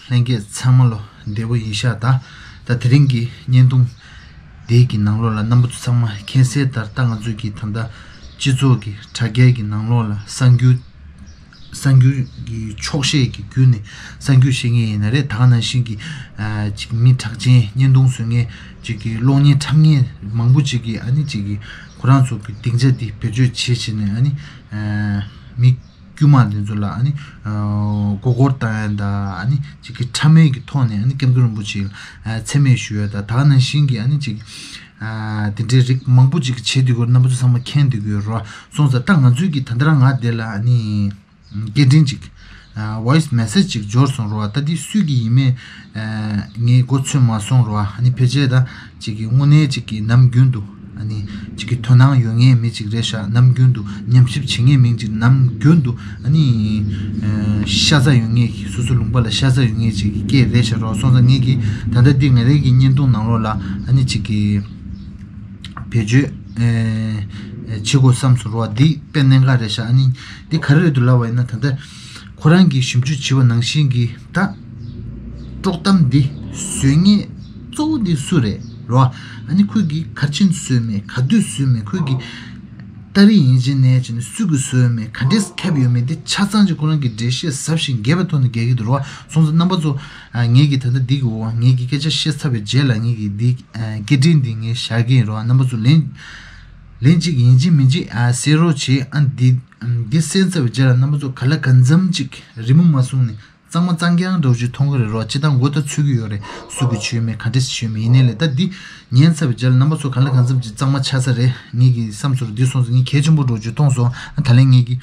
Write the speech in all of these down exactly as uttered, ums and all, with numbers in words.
ལྷན་རྒྱས་ཚང་མ་ལོ་བདེ་པོ་ཡིན་ཤག་ད་ད་དེ་རིང་གི་བརྙན་ཐུང་འདི་གི་ནང་ལོགས་ལ་རྣམ་པ་ཚོ་ཚང་མ་མཁྱེན་གསལ་ལྟར་ད་ང་ཚོ་གི་ད་ལྟ་སྤྱི་ཚོགས་ཀྱི་དྲ་རྒྱའི་གི་ནང་ལོགས་ལ་གསར་འགྱུར་གསར་འགྱུར་གྱི་འཁྱོག་བཤད་ཀྱི་བརྒྱུད་ནས་གསར་འགྱུར་བཤད་མཁན་ཡིན་ན་རེད། ད་ག་ནང་བཞིན་གྱི་ཨ་ཅིག་མི་གྲགས་ཅན་བརྙན་ཐུང་བཟོ་མཁན་ཅིག་གི་གློག་བརྙན་འཁྲབ་མཁན་མང་པོ་ཅིག་གིས་ཨ་ནི་ཅིག་གི་ཁོ་རང་ཚོ་གི་སྡིངས་ཆ་འདི་བེད་སྤྱོད་བྱེད་བྱེད་ནས་ཨ་ནི་ཨ་མི་དཀྱུས་མ་འདི་ཚོ་ལ་ཨ་ནི་ཨ་མགོ་སྐོར་བཏང་ཡ་དང་ཨ་ནི་ཅིག་གི་ཕྲ་མའི་གི་ཐོག་ནས་ཨ་ནི་སྐྱབས་མགོན་རིན་པོ་ཆེ་ལ་ཨ་མཚན་སྨད་ཞུ་ཡ་དང་ད་ག་ནང་བཞིན་གྱི་ཨ་ནི་ཅིག་ཨ་དེ་འདྲའི་རིགས་མང་པོ་ཅིག་བྱེད་དུས་སྐོར་རྣམ་པ་ཚོ་ཚང་མ་མཁྱེན་དུས་སྐོར་རོ་སོང་ཙང་ད་ང་ཚོའི་གི་ད་ལྟ་རང་ང་དེ་ལ་ཨ་ནི་སྐད་འཕྲིན་ཅིག་ཨ་voice message ཅིག་འབྱོར་སོང་རོ། ད་འདི་སུས་ཀྱི་ཡིན་མིན་ཨ་ངས་མགོ་ཚོད་མ་སོང་རོ། ཨ་ནི་ཕལ་ཆེར་ད་ཅིག་གི་དངོས་གནས་ཅིག་གི་ནམ་རྒྱུན་དུ་ཨ་ནི་ཅིག་གི་དོ་སྣང་ཡོད་མཁན་མི་ཅིག་རེད་ཤག་ནམ་རྒྱུན་དུ་ཉམས་ཞིབ་བྱེད་མཁན་མི་ཅིག་ནམ་རྒྱུན་དུ་ཨ་ནི་ཨ་ཤ་ཚ་ཡོད་མཁན་སོ་སོ་ལུང་པ་ལ་ཤ་ཚ་ཡོད་མཁན་ཅིག་གི་སྐད་རེད་ཤག་རོ། སོང་ཙང་ངས་གི་ད་ལྟ་འདི་ང་རང་གི་བརྙན་ཐུང་ནང་ལོགས་ལ་ཨ་ནི་ཅིག་གི་བེད་སྤྱོད་ཨེ་བྱེད་དགོས་བསམ་སོང་རོ། འདི་དཔེ་གནད་འགག་རེད་ཤག་ཨ་ནི་འདི་ག་རེ་རེད་འདུག་ལབ་པ་ཡིན་ན་ད་ལྟ་ཁོ་རང་གིས་ཞིབ་འཇུག་བྱས་པ་ནང་བཞིན་གྱི་ད་དཀྲོག་གཏམ་འདི་བཟོ་མཁན་གཙོ་བོ་འདི་སུ་རེད་རོ། ཨ་ནི་ཁོས་གིས་ག་རེ་བྱས་ནས་བཟོས་མེད། ག་དུས་བཟོས་མེད། ཁོས་གིས་ཏ་རིག་ཡིན་གཅིག་ནས་བྱས་ནས་སུ་གིས་བཟོས་མེད། ག་འདྲས་ཁྱབ་ཡོད་མེད་འདི་ཆ་ཚང་ཅིག་ཁོ་རང་གིས་འགྲེལ་བཤད་ཟབ་ཞིང་རྒྱས་པའི་ཐོག་ནས་རྒྱག་གི་འདུག་རོ། སོང་ཙང་རྣམ་པ་ཚོ་ཨ་ངས་གིས་ད་ལྟ་འདི་གི་འོག་ངས་གིས་སྐད་ཆ་བཤད་ཚར་བའི་རྗེས་ལ་ངས་གིས་འདི་ཨ་སྐད་འཕྲིན་འདི་ངས་བཞག་གི་ཡིན་རོ། རྣམ་པ་ཚོ་ལན་ལན་གཅིག་ཡིན་གཅིག་མིན་གཅིག་ཨ་གསན་རོགས་བྱེད། ཨ་འདི་འདི་གསན་ཚར་བའི་རྗེས་ལ་རྣམ་པ་ཚོ་ག་ལ་གང་འཚམ་ཅིག་རི་མོ་མ་བཟུང་ནས་གཙང་མ་གཙང་རྐྱང་འདྲ་བོ་ཅིག་མཐོང་གི་རེད་རོ། སྤྱིར་བཏང་མགོ་ད་ཚོད་ཀྱི་ཡོད་རེད། སུ་གིས་བྱས་མེད། ག་འདྲས་བྱས་མེད། ཡིན་ནའི་ལས་ད་འདི་ཉན་ཚར་བའི་རྗེས་ལ་རྣམ་པ་ཚོ་ག་ལ་གང་འཚམ་ཅིག་གཙང་མ་ཆགས་ས་རེད། ངས་གིས་བསམ་ཚོར་འདི་སོང་ཙང་ངས་གལ་ཆེན་པོ་འདྲ་བོ་ཅིག་མཐོང་སོང་། ཨ་ད་ལན་ངས་གིས་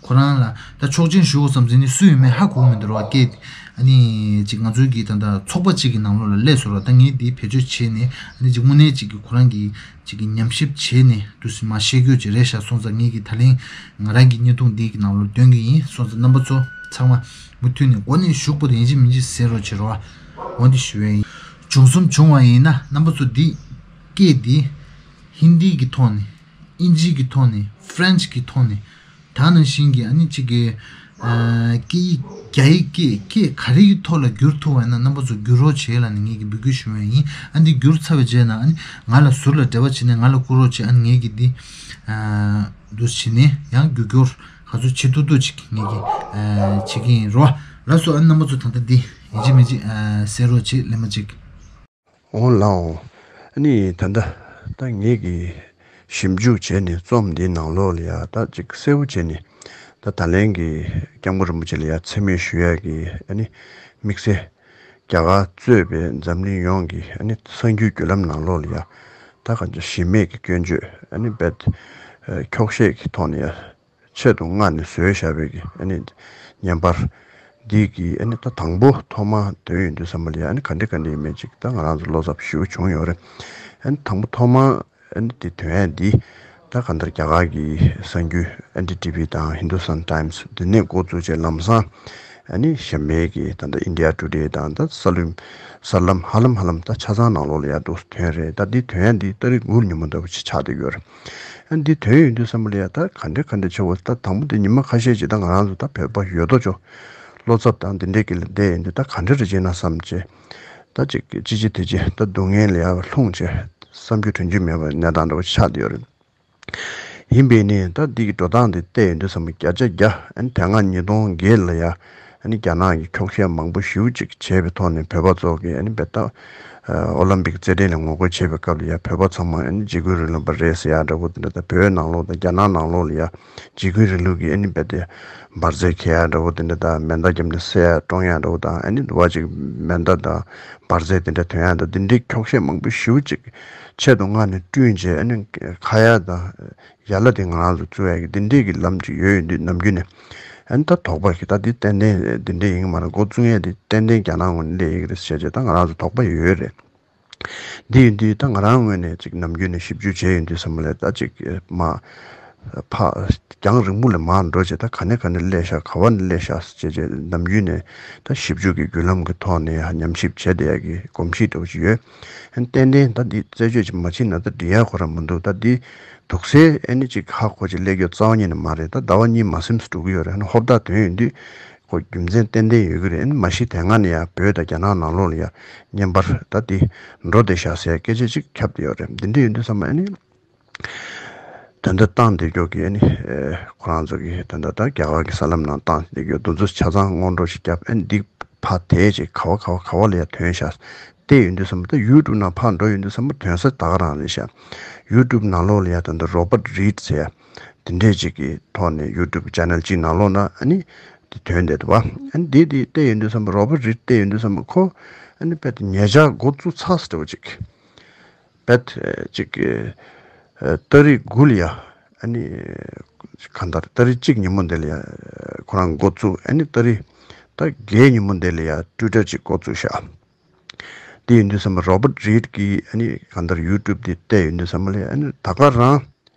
ཁོ་རང་ལ་ད་ཆོག་མཆན་ཞུ་དགོས་བསམ་ཟིན་ནི་སུ་ཡིན་མིན་ཧ་གོ་མི་འདུག་རོ། སྐད་ཨ་ནི་ཅིག་ང་ཚོའི་གི་ད་ལྟ་ཚོགས་པ་གཅིག་གི་ནང་ལོགས་ལ་སླེབས་སོང་རོ། ད་ངས་འདི་བེད་སྤྱོད་བྱས་ནས་ཨ་ནི་ཅིག་དངོས་གནས་ཅིག་གི་ཁོ་རང་གི་ཅིག་གི་ཉམས་ཞིབ་བྱས་ནས་དུ་སི་མ་བཤད་རྒྱུ་ཅིག་རེད་ཤག་སོང་ཙང་ངས་གི་ད་ལན་ང་རང་གི་བརྙན་ཐུང་འདི་གི་ནང་ལོགས་འདོན་གི་ཡིན། སོང་ཙང་རྣམ་པ་ཚོ་ཚང་མ་མུ་མཐུད་ནས་འགོ་ནས་གཞུག་བར་དུ་ཡིན་གཅིག་མིན་གཅིག་གསན་རོགས་བྱེད་རོགས། འོ་འདི་ཞུ་བ་ཡིན། བྱུང་སོང་བྱུང་བ་ཡིན་ན་རྣམ་པ་ཚོ་འདི་སྐད་འདི་ཧིན་དི་གི་ཐོག་ནས་ཨིན་ཇི་གི་ཐོག་ནས་ཧྥ་རན་སི་གི་ཐོག་ནས་ད་ནང་བཞིན་གྱི་ཨ་ནི་གཅིག་གི་ཨ་སྐད་ཡིག་རྒྱ་ཡིག་སྐད་སྐད་ག་རེ་ཡི་ཐོག་ལ་བསྒྱུར་ཐུབ་པ་ཡིན་ན་རྣམ་པ་ཚོ་བསྒྱུར་རོགས་བྱེད་ལབ་ནས་ངེད་ཀྱིས་འབོད་སྐུལ་ཞུ་བ་ཡིན། ཨ་འདི་བསྒྱུར་ཚར་བའི་རྗེས་ན་ཨ་ནི་ང་ལ་ཟུར་ལ་འབྲེལ་བ་བྱེད་ནས་ང་ལ་བསྐུར་རོགས་བྱེད། ཨ་ནི་ངེད་ཀྱིས་འདི་ཨ་འདུ་བྱེད་ནས་ཡང་བསྒྱུར་བསྒྱུར་ག་ཚོད་བྱེད་ཐུབ་ཐུབ་ཅིག་ངེད་ཀྱིས་ཨ་བྱེད་ཀྱི་ཡིན་རོ། ལགས་སོ། ཨ་ནི་རྣམ་པ་ཚོ་ད་ལྟ་འདི་ཡིན་གཅིག་མིན་གཅིག་ཨ་གསན་རོགས་བྱེད་ལན་མ་གཅིག་འོང་ལགས་འོང་། ཨ་ནི་ད་ལྟ་ད་ངེད་ཀྱིས་ཞིབ་འཇུག་བྱས་ནས་རྩོམ་འདིའི་ནང་ལོགས་ལ་ཡ་ད་ཅིག་གསལ་པོ་བྱས་ནས་ད་ད་ལན་གྱི་སྐྱབས་མགོན་རིན་པོ་ཆེ་ལ་ཡ་མཚན་སྨད་ཞུ་ཡ་གི་ཨ་ནི་དམིགས་བསལ་རྒྱ་གར་གཙོས་པའི་འཛམ་གླིང་ཡོངས་ཀྱི་ཨ་ནི་གསར་འགྱུར་བརྒྱུད་ལམ་ནང་ལོགས་ལ་ཡ་ད་གང་ཅི་གཞི་མེད་ཀྱི་སྐྱོན་བརྗོད་ཨ་ནི་རྦད་འཁྱོག་བཤད་ཀྱི་ཐོག་ནས་ཡ། ཆེད་དུ་མངགས་ནས་བཟོས་བཞག་པའི་གི་ཨ་ནི་བརྙན་པར་འདི་གི་ཨ་ནི་ད་དང་པོ་ཐོག་མ་འདོན་ཡོང་དུས་ཙམ་པ་ལ་ཡ་ཨ་ནི་ག་འདྲ་ག་འདྲ་ཡིན་མིན་ཅིག་ད་ང་རང་ཚོ་བློ་འཚབ་ཞེ་པོ་བྱུང་ཡོད་རེད། ཨ་ནི་དང་པོ་ཐོག་མ་ཨ་ནི་དེ་དོན་ཡ་འདི་ད་གང་ལྟར་རྒྱ་གར་གྱི་གསར་འགྱུར་ཨེན་ཌི་ཊི་བི་དང་ཧིན་དུ་སྟན་ཊའིམ་སི་འདི་ནས་འགོ་བཙུགས་བྱས་ལམ་སང་ཨ་ནི་གཞན་པའི་གི་ད་ལྟ་ཨིན་ཌི་ཡ་ཊུ་ཌེ་དང་ད་གསར་ལམ་གསར་ལམ་ཧ་ལམ་ཧ་ལམ་ད་ཆ་ཚང་ནང་ལོགས་ལ་ཡ་འདུག་ཐོན་རེད། ད་འདི་དོན་ཡ་འདི་ཏ་རིག་འགུལ་ཉིན་མོ་ལྟ་བུ་ཅིག་ཆགས་བསྡད་ཡོད་རེད། ཨ་འདི་དོན་ཡོད་དུས་ཙམ་པ་ལ་ཡ་ད་ག་འདྲ་ག་འདྲ་བྱེད་དགོས། ད་དང་པོ་དེ་ཉི་མ་ཁ་ཤས་ཅིག་ད་ང་རང་ཚོ་ད་བོད་པ་ཡོད་དོ་ཅོག་བློ་འཚབ་དང་འདི་འདྲས་ཀྱི་ལ་བསྡད་ཡོད་དུས་ད་ག་འདྲ་རེ་བྱེད་ན་བསམ་བྱས། ད་ཅིག་ཅི་ཅི་དེ་ཅི་ད་སྡུག་བསྔལ་ལ་ཡ་ལྷུང་བྱས་བསམ་རྒྱུ་དྲན་རྒྱུ་མེད་པའི་གནས་སྟངས་འདྲ་བོ་ཆགས་བསྡད་ཡོད་རེད། ཡིན་པས་ནི་ད་འདི་གི་འགྲོ་སྟངས་འདི་བལྟས་ཡོད་དུས་ཙམ་པ་བརྒྱ་ཆ་བརྒྱ་ཨ་ནི་དེ་སྔ་ཉིས་སྟོང་བརྒྱད་ལ་ཡ་ཨ་ནི་རྒྱ་ནག་གི་འཁྱོག་བཤད་མང་པོ་ཞེ་པོ་ཅིག་བྱས་པའི་ཐོག་ནས་བོད་པ་ཚོ་གི་ཨ་ནི་བེ་ད་ཨོ་ལམ་པིག་རྩེད་འགྲན་ལ་ངོ་རྒོལ་བྱེད་པའི་སྐབས་ལ་ཡ་བོད་པ་ཚང་མ་ཨ་ནི་འཇིགས་སྐུལ་རིང་ལུགས་པ་རེད་ཟེར་ཡ་འདྲ་པོ་དེ་འདྲ། ད་བོད་ནང་ལོགས་དང་རྒྱ་ནག་ནང་ལོགས་ལ་ཡ་འཇིགས་སྐུལ་རིང་ལུགས་ཀྱི་ཨ་ནི་བེ་དེ་འབར་རྫས་འཁྱེར་ཡ་འདྲ་པོ་དེ་འདྲ་དང་མེ་མདའ་བརྒྱབ་ནས་བསད་ཡ་བཀྲོངས་ཡ་འདྲ་པོ་དང་ཨ་ནི་འདུ་བ་ཅིག་མེ་མདའ་དང་འབར་རྫས་དེ་འདྲ་ཐོན་ཡ་འདྲ་དེ་འདྲའི་འཁྱོག་བཤད་མང་པོ་ཞེ་པོ་ཅིག་ཆེད་དུ་མངགས་ནས་བསྐྲུན་བྱས་ཨ་ནི་ཁ་ཡ་དང་། ཡ་ལ་དེ་ང་རང་ཚོ་བཙུགས་ཡ་གི་འདི་འདྲས་ཀྱི་ལམ་ཅིག་ཡོད་ཡོད་འདུག་ནམ་རྒྱུན་ནས། ཨ་ནི་ད་དོགས་པ་གི་ད་འདི་ཏན་ཏན་འདི་འདྲས་ཡིན་གྱི་མ་རེད། འགོ་བཙུགས་ཡ་འདི་ཏན་ཏན་རྒྱ་ནག་ངོས་ནས་སླེབས་ཡ་གི་རེད་ཟེར་བྱས་ད་ང་རང་ཚོ་དོགས་པ་ཡོད་ཡོད་རེད། འདི་ཡིན་དུས་ད་ང་རང་ངོས་ནས་ཅིག་ནམ་རྒྱུན་ནས་ཞིབ་འཇུག་བྱས་ཡོད་དུས་ཙམ་པ་ལས་ད་ཅིག་མ་ཕ་རྒྱང་རིང་པོ་ལས་མར་འགྲོ་བྱས་ད་ག་ནས་ག་ནས་སླེབས་ཤག་ག་བ་ནས་སླེབས་ཤག་ཟེར་བྱས་ནམ་རྒྱུན་ནས་ད་ཞིབ་འཇུག་གི་བརྒྱུད་ལམ་གི་ཐོག་ནས་ཡ་ཉམས་ཞིབ་བྱས་བསྡད་ཡ་གི་གོམས་གཤིས་འདྲ་བོ་ཅིག་ཡོད། ཨ་ནི་ཏན་ཏན་ད་འདི་རྩད་གཅོད་ཅིག་མ་བྱས་ན་ད་འགྲིག་ཡ་ཁོ་རང་མི་འདུག་ད་འདི་དུག་སེལ་ཨ་ནི་ཅིག་ཧ་གོ་ཅིག་སླེབས་རྒྱུ་རྩ་བ་ཉིད་ནས་མ་རེད། ད་ཟླ་བ་གཉིས་མ་ཟིན་ཙམ་འགྲོ་གི་ཡོད་རེད། ཨ་ནི་ཧོབ་ཏ་དོན་ཡོད་དུས་ ཁོ་རྒྱུ་མཚན་ཏན་ཏན་ཡོད་ཀྱི་རེད། ཨ་ནི་མ་གཞི་དེ་སྔ་ནས་ཡང་བོད་དང་རྒྱ་ནག་ནང་ལོགས་ལ་ཡང་བརྙན་པར་ད་དེ་འགྲོ་བསྡད་ཤག་ཟེར་སྐད་ཆ་ཅིག་ཁྱབ་བསྡད་ཡོད་རེད། འདི་འདྲ་ཡིན་དུས་ཙམ་པ་ཨ་ནི། ད་ལྟ་བཏང་བསྡད་རྒྱུ་གི་ཨ་ནི་ཨེ་ཁོ་རང་ཚོ་གི་ད་ལྟ་ད་རྒྱ་གར་གྱི་གསར་ལམ་ནང་བཏང་བསྡད་རྒྱུ་དེ་ཚོ་ཆ་ཚང་སྔོན་འགྲོ་ཞིག་བརྒྱབ། ཨ་ནི་འདི་ཕར་དེད་ཅིག་ག་བ་ག་བ་ག་བ་ལ་ཡང་ཐོན་ཤག་བལྟས་ཡོང་དུས་ཙམ་པ། ད་ཡུ་ཊུབ་ནང་ཕར་འགྲོ་ཡོང་དུས་ཙམ་པ་ཐོན་ས་ད་ག་རང་རེད་ཤག་ཡུ་ཊུབ་ནང་ལོགས་ལ་ཡང་ད་ལྟ་Robert Reid ཟེར་ཡ་དེ་འདྲས་ཅིག་གི་ཐོག་ནས་ཡུ་ཊུབ་ཅེ་ནལ་ཅིག་ནང་ལོགས་ན་ཨ་ནི་དེ་ཐོན་བསྡད་འདུག་བ། ཨ་ནི་འདི་དེ་བལྟས་ཡོང་དུས་ཙམ་པ། Robert Reid བལྟས་ཡོང་དུས་ཙམ་པ་ཁོ་ཨ་ནི་དཔེ་དེ་ཉེ་ཆར་འགོ་བཙུགས་ཚར་ཟེར་བ་ཅིག་བེད་ཅིག་ཨ་ཏ་རིག་དགུ་ལ་ཡ་ཨ་ནི་གང་ལྟར་ཏ་རིག་གཅིག་ཉིན་མོ་འདི་ལ་ཡ་ཁོ་རང་འགོ་བཙུགས། ཨ་ནི་ཏ་རིག་ད་བརྒྱད་ཉིན་མོ་འདི་ལ་ཡ་ཊུའི་ཊར་ཅིག་འགོ་བཙུགས་ཤག་དེ་ཡིན་དུས་ཙམ་པ་Robert Reid གིས་ཨ་ནི་གང་ལྟར་ཡུ་ཊུབ་དེ་བལྟས་ཡོང་དུས་ཙམ་པ་ལ་ཡ་ཨ་ནི་ད་ག་རང་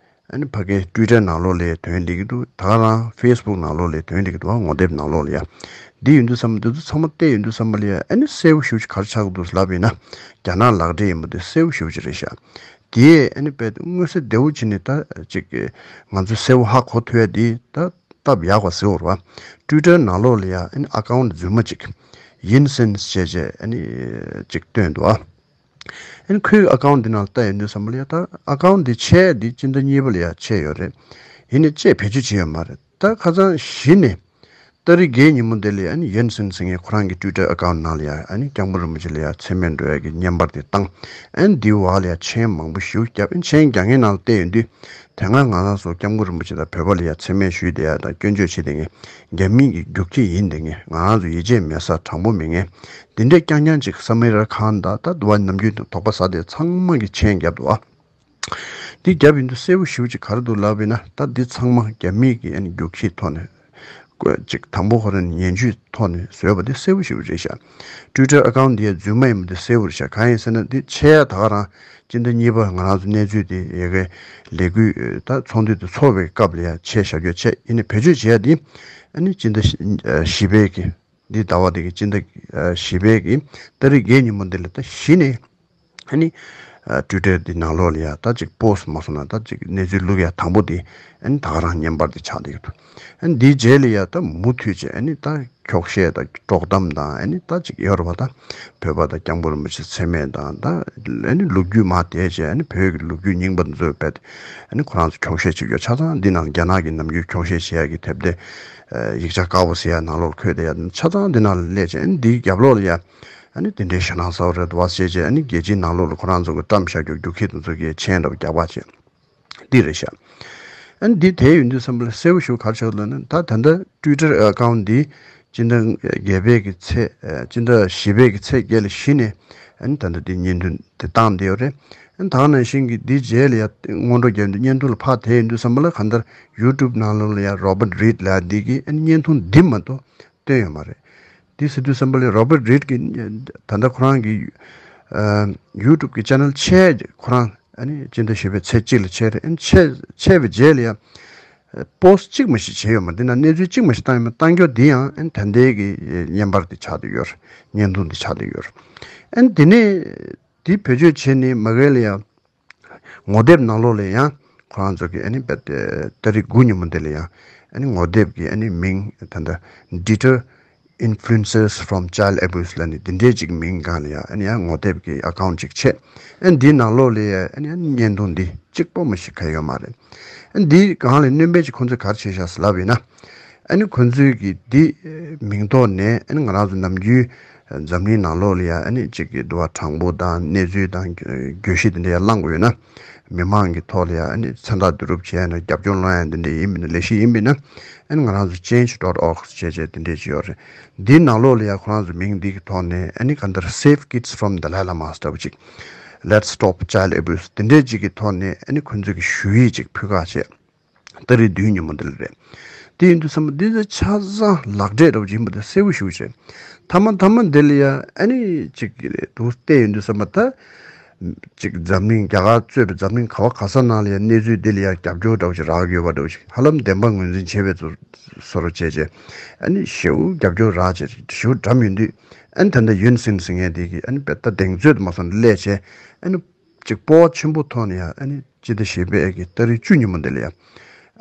ཨ་ནི་ཕ་གིའི་ཊུའི་ཊར་ནང་ལོགས་ལ་ཐོན་བསྡད་ཀྱི་འདུག་ད་ག་རང་ཕེ་སི་བུག་ནང་ལོགས་ལ་ཐོན་བསྡད་ཀྱི་འདུག་ངོ་དེབ་ནང་ལོགས་ལ་ཡ། འདི་ཡིན་དུས་ཙམ་པ་འདི་ཚོ་ཚང་མ་བལྟས་ཡོང་དུས་ཙམ་པ་ལ་ཡ་ཨ་ནི་གསལ་པོ་ཞེ་པོ་ཅིག་ག་རེ་ཆགས་ཀྱི་འདུག་ལབ་ཡིན་ན། རྒྱ་ནག་ལག་འབྲེལ་ཡིན་པ་འདི་གསལ་པོ་ཞེ་པོ་ཅིག་རེད་ཤག་དེ་ཨ་ནི་དཔེ་མངོན་གསལ་དོད་པོ་བྱས་ནས་ད་ཅིག་ང་ཚོས་གསལ་པོ་ཧ་གོ་ཐུབ་ཡ་འདི་ད་སྟབས་ཡག་པ་ཟེར་བ་རེད་བ། ཊུའི་ཊར་ནང་ལོགས་ལ་ཡ་ཨ་ནི་ཨ་ཀའུན་ཊི་རྫུན་མ་ཅིག་ཡིན་སེན་ཟེར་བྱས་ཨ་ནི་ཅིག་བཏོན་འདུག་ཨ། ཨ་ནི་ཁོའི་ཨ་ཀའུན་ཊི་འདི་ནང་ལ་ལྟ་ཡོང་དུས་ཙམ་པ་ལ་ཡ། ད་ཨ་ཀའུན་ཊི་འདི་ཕྱེ་ཡ་འདི་སྤྱི་ཟླ་གཉིས་པ་ལ་ཡ་ཕྱེ་ཡོད་རེད། ཡིན་ནའི་ཅིག་བེད་སྤྱོད་བྱས་ཡོད་མ་རེད། ད་ཁ་སང་གཞི་ནས་ཏ་རིག་བརྒྱད་ཉིན་མོ་འདི་ལ་ཡ་ཨ་ནི་ཡིན་སེན་ཟེར་མཁན་ཁོ་རང་གི་ཊུའི་ཊར་ཨ་ཀའུན་ཊི་ནང་ལ་ཡ་ཨ་ནི་སྐྱབས་མགོན་རིན་པོ་ཆེ་ལ་ཡ་མཚན་སྨད་འགྲོ་ཡ་གི་བརྙན་པར་དེ་བཏང་། ཨ་ནི་འདིའི་འོག་ལ་ཡ་མཆན་མང་པོ་ཞེ་པོ་བརྒྱབ། ཨ་ནི་མཆན་རྒྱག་མཁན་ནང་ལ་བལྟས་ཡོང་དུས། དེ་སྔ་ང་རང་ཚོ་སྐྱབས་མགོན་རིན་པོ་ཆེ་དང་བོད་པ་ལ་ཡ་མཚན་སྨད་ཞུས་བསྡད་ཡ་དང་སྐྱོན་བརྗོད་བྱས་བསྡད་མཁན། རྒྱ་མི་གི་རྒྱུག་ཁྱི་ཡིན་བསྡད་མཁན། ང་རང་ཚོ་ཡིད་ཆེས་མེད་ས། དྲང་པོ་མེད་མཁན། འདི་འདྲས་རྐྱང་རྐྱང་ཅིག་ས་མི་ར་ཁང་དང་ད་དུ་བ་ནམ་རྒྱུན་དུ་དོགས་པ་ཟ་དེ་ཚང་མ་གི་མཆན་བརྒྱབ་འདུག་ཨ། འདི་བརྒྱབ་ཡིན་དུས་གསལ་པོ་ཞེ་པོ་ཅིག་ག་རེ་འདུག་ལབ་ཡིན་ན། ད་འདི་ཚང་མ་རྒྱ་མི་གི་ཨ་ནི་རྒྱུག་ཁྱིའི་ཐོག་ནས་ཅིག་དང་པོ་ཁོ་རང་ངན་ཇུས་ཐོག་ནས་བཟོས་པ་དེ་གསལ་པོ་ཞེ་པོ་རེད་ཤག་ཊུའི་ཊར་ཨ་ཀའུན་ཊི་འདི་ཡ་རྫུན་མ་ཡིན་པ་དེ་གསལ་པོ་རེད་ཤག་གང་ཡིན་ཟེར་ན་འདི་ཕྱེ་ཡ་ད་ག་རང་སྤྱི་ཟླ་གཉིས་པ་ང་རང་ཚོ་གནས་ཚུལ་དེ་ཡ་གི་ལས་འགུལ་ད་ཚོགས་འདུ་དེ་ཚོགས་པའི་སྐབས་ལ་ཡ་ཕྱེ་བཞག་རྒྱུ་བྱས། ཡིན་ནའི་བེད་སྤྱོད་བྱེད་ཡ་དེ་ཨ་ནི་སྤྱི་ཟླ་བཞི་པའི་གི་འདི་ཟླ་བ་འདི་གི་སྤྱི་ཟླ་བཞི་པའི་གི་ཏ་རིག་བརྒྱད་ཉིན་མོ་འདི་ལ་ད་གཞི་ནས་ཨ་ནི་ཊུའི་ཊར་འདི་ནང་ལོགས་ལ་ཡ་ད་ཅིག་པོ་སི་ཊི་མ་སོང་ན་ད་ཅིག་གནས་ཚུལ་བླུག་ཡ་དང་པོ་འདི་ཨ་ནི་ད་ག་རང་བརྙན་པར་འདི་ཆགས་བསྡད་ཀྱི་འདུག་ཨ་ནི་འདིའི་རྗེས་ལ་ཡ་ད་མུ་མཐུད་བྱས་ཨ་ནི་ད་འཁྱོག་བཤད་དང་དཀྲོག་གཏམ་དང་ཨ་ནི་ད་ཅིག་ཡོད་རེད་བ། ད་བོད་པ་དང་སྐྱབས་མགོན་རིན་པོ་ཆེ་མཚན་སྨད་དང་ད་ཨ་ནི་ལོ་རྒྱུས་མར་དེད་བྱས་ཨ་ནི་བོད་ཀྱི་ལོ་རྒྱུས་རྙིང་པ་འདི་ཚོ་བེད་ཨ་ནི་ཁོ་རང་ཚོ་འཁྱོག་བཤད་བྱེད་རྒྱུ་ཆ་ཚང་འདི་ནང་རྒྱ་ནག་གི་ནམ་རྒྱུན་འཁྱོག་བཤད་བྱེད་ཡ་གི་དེབ་དེ་ཡིག་ཆ་དཀར་པོ་ཟེར་ཡ་ནང་ལོགས་འཁོད་བསྡད་ཡ་ཆ་ཚང་འདི་ནང་ལ་སླེབས་བྱས། ཨ་ནི་འདིའི་རྒྱབ་ལོགས་ལ་ཡ་ཨ་ནི་དེ་འདྲའི་ཞེད་སྣང་ཚ་པོ་རེད་འདུག་བ་ཟེར་བྱས། ཨ་ནི་རྒྱལ་སྤྱིའི་ནང་ལོགས་ལ་ཁོ་རང་ཚོ་གི་བཀྲམ་བཞག་རྒྱུ་རྒྱུག་ཁྱི་དེ་ཚོ་གི་མཆན་འདྲ་པོ་རྒྱག་པ་བྱས། འདི་རེད་ཤག་ཨ་ནི་འདི་དེ་ཡོང་དུས་ཙམ་པ་ལ་གསལ་པོ་ཞེ་པོ་ག་རེ་ཆགས་འདུག་ལབ་ན། ད་ད་ལྟ་ཊུའི་ཊར་ཨ་ཀའུན་ཊི་འདི་སྤྱི་ཟླ་བརྒྱད་པའི་གི་ཚེས་ཨ་སྤྱི་ཟླ་བཞི་པའི་གི་ཚེས་བརྒྱད་ལ་གཞི་ནས་ཨ་ནི་ད་ལྟ་འདི་བརྙན་ཐུང་དེ་བཏང་བསྡད་ཡོད་རེད། ཨ་ནི་ད་ག་ནང་བཞིན་གྱི་འདི་རྗེས་ལ་ཡ་སྔོན་འགྲོ་རྒྱག་འདི་བརྙན་ཐུང་ལ་ཕར་དེད་ཡོང་དུས་ཙམ་པ་ལ་གང་ལྟར་ཡུ་ཊུབ་ནང་ལོགས་ལ་ཡ་Robert Reid ལབ་འདི་གི་ཨ་ནི་བརྙན་ཐུང་འདི་མ་གཏོགས་བཏོན་ཡོད་མ་རེད། འདི་ཟེར་དུས་ཙམ་པ་ལ་Robert Reid གི་ད་ལྟ་ཁོ་རང་གི་ཨ་ཡུ་ཊུབ་གི་ཅེ་ནལ་ཕྱེ་ཁོ་རང་ཨ་ནི་སྤྱི་ཟླ་བཞི་པའི་ཚེས་གཅིག་ལ་ཕྱེ་རེད། ཨ་ནི་ཕྱེ་ཕྱེ་བའི་རྗེས་ལ་ཡ་པོ་སི་ཊི་གཅིག་མ་ཞིག་བྱས་ཡོད་མ་རེད། འདི་ན་གནས་ཚུལ་གཅིག་མ་ཞིག་བཏང་ཡོད་མ་རེད། བཏང་རྒྱུ་འདི་ཡང་ཨ་ནི་ད་ལྟའི་གི་བརྙན་པར་འདི་ཆགས་བསྡད་ཡོད་རེད། བརྙན་ཐུང་འདི་ཆགས་བསྡད་ཡོད་རེད། ཨ་ནི་འདི་ནས་འདི་བེད་སྤྱོད་བྱས་ནས་མ་གི་ལ་ཡ་ངོ་དེབ་ནང་ལོགས་ལ་ཡང་ཁོ་རང་ཚོ་གི་ཨ་ནི་བེད་ཏ་རིག་དགུ་ཉིན་མོ་འདི་ལ་ཡང་ཨ་ནི་ངོ་དེབ་ཀྱི་ཨ་ནི་མིང་ད་ལྟ་Deter Influencers from Child Abuse ལབ་ནས་འདི་འདྲའི་ཅིག་མིང་སྒང་ལ་ཡང་ཨ་ནི་ཡང་ངོ་དེབ་ཀྱི་ཨ་ཀའུན་ཊི་ཅིག་ཕྱེ། ཨ་ནི་འདིའི་ནང་ལོགས་ལ་ཡང་ཨ་ནི་ཡང་བརྙན་ཐུང་འདི་གཅིག་པོ་མ་ཞིག་ག་ཡོད་མ་རེད། ཨ་ནི་འདིའི་སྒང་ལ་སྣོན་པ་ཅིག་ཁོང་ཚོས་ག་རེ་བྱས་ཤག་ཟེར་ལབ་ཡིན་ན། ཨ་ནི་ཁོ་ཚོས་ཀྱི་འདི་མིང་ཐོག་ནས་ཨ་ནི་ང་རང་ཚོ་ནམ་རྒྱུན་འཛམ་གླིང་ནང་ལོགས་ལ་ཡ་ཨ་ནི་གཅིག་གི་འདུལ་བ་དྲང་པོ་དང་གནས་ཚུལ་དང་བརྗོད་གཞི་དེ་འདྲ་ཡ་བླང་དགོས་ཡོད་ན། མི་མང་གི་ཐོག་ལ་ཡ་ཨ་ནི་མཚན་རྟགས་བསྡུ་རུབ་བྱས་ན་རྒྱབ་སྐྱོར་སློང་ཡ་དེ་འདྲ་ཡིན་མིན་ན་ལས་གཞི་ཡིན་མིན་ན། ཨ་ནི་ང་རང་ཚོ་change dot org བྱས་བྱས་དེ་འདྲ་ཅིག་ཡོད་རེད། འདིའི་ནང་ལོགས་ལ་ཡ་ཁོ་རང་ཚོ་མིང་འདི་གི་ཐོག་ནས་ཨ་ནི་གང་ལྟར་Save Kids from the Dalai Lama ལྟ་བུ་ཅིག Let's Stop Child Abuse དེ་འདྲ་ཅིག་གི་ཐོག་ནས་ཨ་ནི་ཁོ་ཚོས་ཀྱི་ཞུ་ཡིག་ཅིག་ཕུལ་ཁག་བྱས། ཏ་རིག་བདུན་ཉིན་མོ་འདི་ལ་རེད། དེ་ཡིན་དུས་ཙམ་པ་འདི་ཚོ་ཆ་ཚང་ལག་འབྲེལ་འདྲ་པོ་ཅིག་ཡིན་པ་དེ་གསལ་པོ་ཞེ་པོ་ཅིག་མཐའ་མ་མཐའ་མ་འདི་ལ་ཡ་ཨ་ནི་ཅིག་གི་རེད་འདུག་བལྟས་ཡོང་དུས་ཙམ་པ་ད། ཅིག་འཛམ་གླིང་རྒྱ་གར་གཙོས་པའི་འཛམ་གླིང་ག་བ་ག་ས་ནང་ལ་ཡ་གནས་ཚུལ་འདི་ལ་ཡ་རྒྱབ་སྐྱོར་འདྲ་པོ་ཅིག་རག་ཡོད་པ་འདྲ་པོ་ཅིག་ཧ་ལམ་བདེན་པ་ངོས་འཛིན་བྱེད་པའི་ཚོ་བཟོ་འདྲ་བྱས་བྱས། ཨ་ནི་ཞེ་པོ་རྒྱབ་སྐྱོར་རག་བྱས་ཞེ་པོ་འགྲམ་ཡོང་དུས། ཨ་ནི་ད་ལྟ་ཡུན་སིན་ཟེར་མཁན་དེ་གི་ཨ་ནི་དཔེ་ད་གདེང་ཚོད་དུ་མ་སོང་ནས་སླེབས་བྱས། ཨ་ནི་ཅིག་སྤོབས་པ་ཆེན་པོ་ཐོག་ནས་ཡ་ཨ་ནི་སྤྱི་ཟླ་བཞི་པའི་གི་ཏ་རིག་བཅུ་ཉིན་མོ་འདི་ལ་ཡ།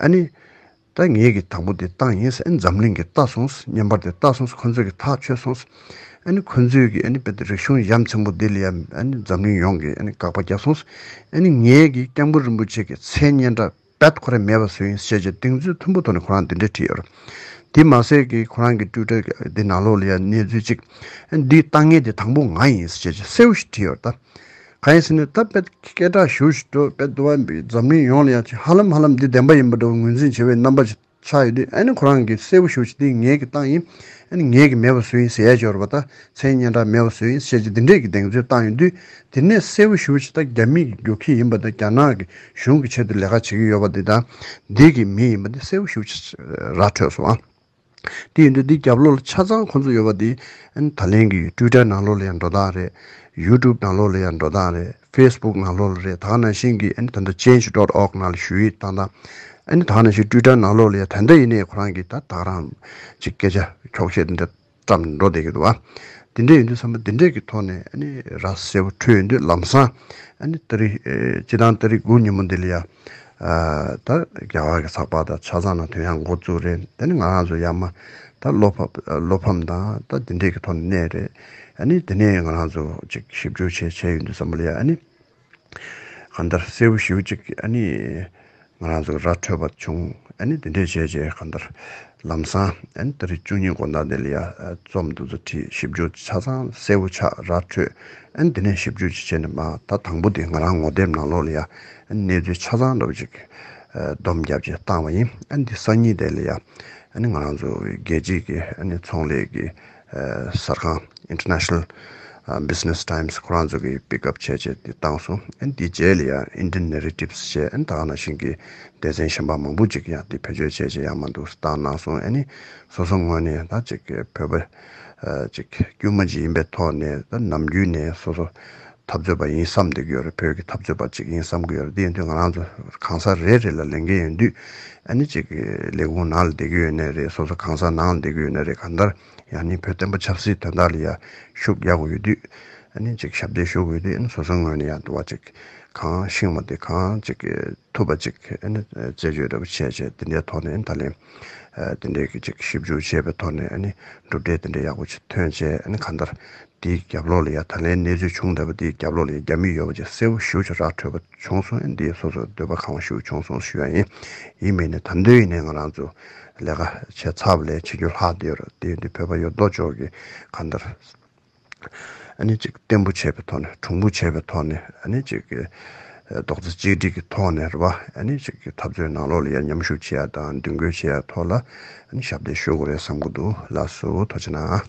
ཨ་ནི་ ད་ངས་ཀྱི་དང་པོ་དེ་བཏང་ཡིན་ཟེར། ཨ་ནི་འཛམ་གླིང་གིས་ལྟ་སོང་། བརྙན་པར་དེ་ལྟ་སོང་། ཁོ་ཚོས་ཀྱི་ཐག་ཆོད་སོང་། ཨ་ནི་ཁོ་ཚོས་ཀྱི་ཨ་ནི་དཔེ་དེ་རིག་གཞུང་ཡ་མཚན་པོ་འདི་ལ་ཡ་ཨ་ནི་འཛམ་གླིང་ཡོངས་ཀྱིས་ཨ་ནི་དགག་པ་བརྒྱབ་སོང་། ཨ་ནི་ངས་ཀྱི་སྐྱབས་མགོན་རིན་པོ་ཆེ་གི་མཚན་སྙན་གྲགས་རྦད་ཁོ་རང་མེད་པ་བཟོས་ཡིན་ཟེར་བྱས་གདེང་ཚོད་མཐོན་པོ་ཐོག་ནས་ཁོ་རང་འདི་འདྲ་བྲིས་ཡོད་རེད། དེ་མ་ཟད་ཀྱི་ཁོ་རང་གི་ཊུའི་ཊར་འདི་ནང་ལོགས་ལ་ཡ་གནས་ཚུལ་གཅིག་འདི་བཏང་མཁན་དེ་དང་པོ་ང་ཡིན་ཟེར་བྱས་གསལ་པོ་ཞིག་བྲིས་ཡོད་རེད་ད། གང་ཡིན་ཟེར་ན་ད་དཔེ་སྐད་གྲགས་ཞེ་པོ་ཞིག་འགྲོ། དཔེ་འདུག་བ། འཛམ་གླིང་ཡོངས་ལ་ཡ་ཧ་ལམ་ཧ་ལམ་འདི་བདེན་པ་ཡིན་པ་འདྲ་བོ་ངོས་འཛིན་བྱེད་པའི་རྣམ་པ་ཞིག་ཆགས་ཡོད་དུས། ཨ་ནི་ཁོ་རང་གིས་གསལ་པོ་ཞེ་པོ་ཞིག་འདི་ངས་ཀྱི་བཏང་ཡིན། ཨ་ནི་ངས་ཀྱི་མེད་པ་བཟོས་ཡིན་ཟེར་ཡ་ཅིག་ཡོད་རེད་པ། ད་མཚན་སྙན་གྲགས་མེད་པ་བཟོས་ཡིན་ཟེར་བྱས་འདི་འདྲས་ཀྱི་གདེང་ཚོད་བཏང་ཡོང་དུས། དེ་ནས་གསལ་པོ་ཞེ་པོ་ཞིག་ད་རྒྱ་མི་གི་རྒྱུག་ཁྱི་ཡིན་པ་དང་། རྒྱ་ནག་གི་གཞུང་གི་ཆེད་དུ་ལས་ཀ་བྱེད་ཀྱི་ཡོད་པ་འདི་དང་། འདི་གི་མི་ཡིན་པ་འདི་གསལ་པོ་ཞེ་པོ་ཞིག་ར་འཕྲོད་སོང་ཨ། དེ་ཡིན་དུས་འདི་རྒྱབ་ལོགས་ལ་ཆ་ཚང་ཁོ་ཚོ་ཡོད་པ་འདི་ཨ་ནི་ད་ལན་གྱི་ཊུའི་ཊར་ནང་ལོགས་ལ་ཡང་འགྲོ་སྟངས་རེད། ཡུ་ཊུབ་ནང་ལོགས་ལ་ཡང་འགྲོ་སྟངས་རེད། ཕེ་སི་བུག་ནང་ལོགས་ལ་རེད། ད་ག་ནང་བཞིན་གྱི་ཨ་ནི་ད་ལྟ་ཅེན་ཇི་ཌོཊ་ཨོག་ནང་ལ་ཞུ་ཡིག་བཏང་སྟངས། ཨ་ནི་ད་ག་ནང་བཞིན་ཊུའི་ཊར་ནང་ལོགས་ལ་ཡང་ད་ལྟ་ཡིན་ནའི་ཁོ་རང་གིས་ད་ད་ག་རང་ཅིག་སྐད་ཆ་འཁྱོག་བཤད་འདི་འདྲ་བཀྲམ་འགྲོ་བསྡད་ཀྱི་འདུག་བ། དེ་འདྲ་ཡིན་དུས་ཙམ་པ་འདི་འདྲས་ཀྱི་ཐོག་ནས་ཨ་ནི་ར་གསལ་པོ་འཕྲོད་ཡོང་དུས། ལམ་སང་ཨ་ནི་ཏ་རིག་ཨེ་སྤྱི་བཏང་ཏ་རིག་དགུ་ཉིན་མོ་འདི་ལ་ཡ། ཨ་ད་རྒྱ་གར་གྱི་ཚགས་པར་དང་ཆ་ཚང་ནང་དོན་ཡང་འགོ་བཙུགས་རེད། དེ་ནི་ང་རང་ཚོ་ཡར་མར་ད་བློ་ཕམ་བློ་ཕམ་དང་ད་འདི་འདྲས་ཀྱི་ཐོག་ནས་གནས་རེད། ཨ་ནི་དེ་ནས་ང་རང་ཚོ་ཅིག་ཞིབ་འཇུག་བྱས་བྱས་ཡོང་དུས་ཙམ་པ་ལ་ཡ། ཨ་ནི་གང་ལྟར་གསལ་པོ་ཞེ་པོ་ཅིག་ཨ་ནི་ང་རང་ཚོ་ར་འཕྲོད་པ་བྱུང་། ཨ་ནི་དེ་འདྲས་བྱས་བྱས་གང་ལྟར་ལམ་སང་ཨ་ནི་ཏ་རིག་བཅུ་གཉིས་དགོང་དག་དེ་ལ་ཡ་རྩོམ་འདི་ཚོ་བྲིས། ཞིབ་འཇུག་ཆ་ཚང་གསལ་པོ་ཆགས། ར་འཕྲོད། ཨ་ནི་དེ་ནས་ཞིབ་འཇུག་ཅིག་བྱས་ནས་མ་ད་དང་པོ་དེ་ང་རང་ངོ་དེབ་ནང་ལོགས་ལ་ཡ་ཨ་ནི་གནས་ཚུལ་ཆ་ཚང་འདྲ་བོ་ཅིག་ཨ་སྡོམ་བརྒྱབ་བྱས་བཏང་བ་ཡིན། ཨ་ནི་འདི་སང་ཉིན་དེ་ལ་ཡ་ཨ་ནི་ང་རང་ཚོ་རྒྱལ་སྤྱིའི་གི་ཨ་ནི་ཚོང་ལས་ཀྱི་ཨ་གསར་ཁང་International Business Times ཁོ་རང་ཚོ་གིས་པིག་ཨབ་བྱས་བྱས་དེ་བཏང་སོང་། ཨ་ནི་དེའི་རྗེས་ལ་ཡང་Indian Narratives བྱས། ཨ་ནི་ད་ག་ནང་བཞིན་གྱི་སྡེ་ཚན་གཞན་པ་མང་པོ་ཅིག་ཡང་དེ་བེད་སྤྱོད་བྱས་བྱས་ཡང་མ་འདུག་བཏང་གནང་སོང་། ཨ་ནི་སོ་སོ་ངོས་ནས་ད་ཅིག་བོད་པ་ཨ་ཅིག་དཀྱུས་མ་ཅིག་ཡིན་པའི་ཐོག་ནས། ད་ནམ་རྒྱུན་ནས་སོ་སོ་འཐབ་རྩོད་པ་ཡིན་བསམ་བསྡད་ཀྱི་ཡོད་རེད། བོད་ཀྱི་འཐབ་རྩོད་པ་ཅིག་ཡིན་བསམ་གྱི་ཡོད་རེད། དེ་ཡིན་དུས་ང་རང་ཚོ་གང་ཟག་རེ་རེ་ལ་ལས་འགན་ཡོད་དུས། ཨ་ནི་ཅིག་ལས་ཁུངས་ནང་ལ་བསྡད་ཀྱི་ཡོད་ནའི་རེད། སོ་སོ་གང་ཟག་ནང་ལ་བསྡད་ཀྱི་ཡོད་ནའི་རེད། གང་ལྟར་ཡང་ནི་བོད་བསྟན་པ་ཆབ་སྲིད་དོན་དག་ལ་ཡ་ཤུགས་རྒྱག་དགོས་ཡོད་དུས། ཨ་ནི་ཅིག་ཞབས་འདེགས་ཞུ་དགོས་ཡོད་དུས། ཨ་ནི་སོ་སོའི་ངོས་ནས་ཡང་འདུག་བ། ཅིག་གང་ཤེས་པ་དེ་གང་ཅིག་ཐུབ་པ་ཅིག་ཨ་ནི་རྩད་གཅོད་འདྲ་པོ་བྱས་བྱས། དེ་འདྲའི་ཐོག་ནས་ཨ་ནི་ད་ལན་ཨ་དེ་འདྲའི་གི་ཅིག་ཞིབ་འཇུག་བྱས་པའི་ཐོག་ནས། ཨ་ནི་གྲུབ་འབྲས་དེ་འདྲའི་ཡག་པོ་ཅིག་ཐོན་བྱས། ཨ་ནི་གང་ལྟར་དེའི་རྒྱབ་ལོགས་ལ་ཡ་ད་ལན་གནས་ཚུལ་བྱུང་བསྡད་པ་དེའི་རྒྱབ་ལོགས་ལ་ཡ་རྒྱ་མི་ཡོད་པ་ཅིག་གསལ་པོ་ཞེ་པོ་ཅིག་ར་འཕྲོད་པ་བྱུང་སོང་། ཨ་ནི་དེ་སོ་སོ་འདོད་པ་ཁེངས་པ་ཞེ་པོ་བྱུང་སོང་ཞུ་ཡ་ཡིན། ཡིན་མིན་ནི་ད་དུང་ཡིན་ནའི་ང་རང་ཚོ་ལས་ཀ་བྱས་ཚར་བ་ལས་བྱེད་རྒྱུ་ལྷག་བསྡད་ཡོད་རེད། དེ་ཡིན་དུས་བོད་པ་ཡོད་དོ་ཅོག་གིས་གང་ལྟར་ཨ་ནི་ཅིག་བརྟན་པོ་བྱས་པའི་ཐོག་ནས། གྲུང་པོ་བྱས་པའི་ཐོག་ནས། ཨ་ནི་ཅིག་གི་རྡོག་རྩ་གཅིག་སྒྲིལ་གྱི་ཐོག་ནས་རེད་པ། ཨ་ནི་ཅིག་གི་འཐབ་རྩོད་ནང་ལོགས་ལ་ཡ་མཉམ་ཞུགས་བྱེད་ཡ་དང་མདུན་སྐྱོད་བྱེད་ཡ་ཐོག་ལ་ཨ་ནི་ཞབས་འདེགས་ཞུ་དགོས་རེད་བསམ་གྱི་འདུག་ལགས་སོ། ཐུགས་རྗེ་གནང་།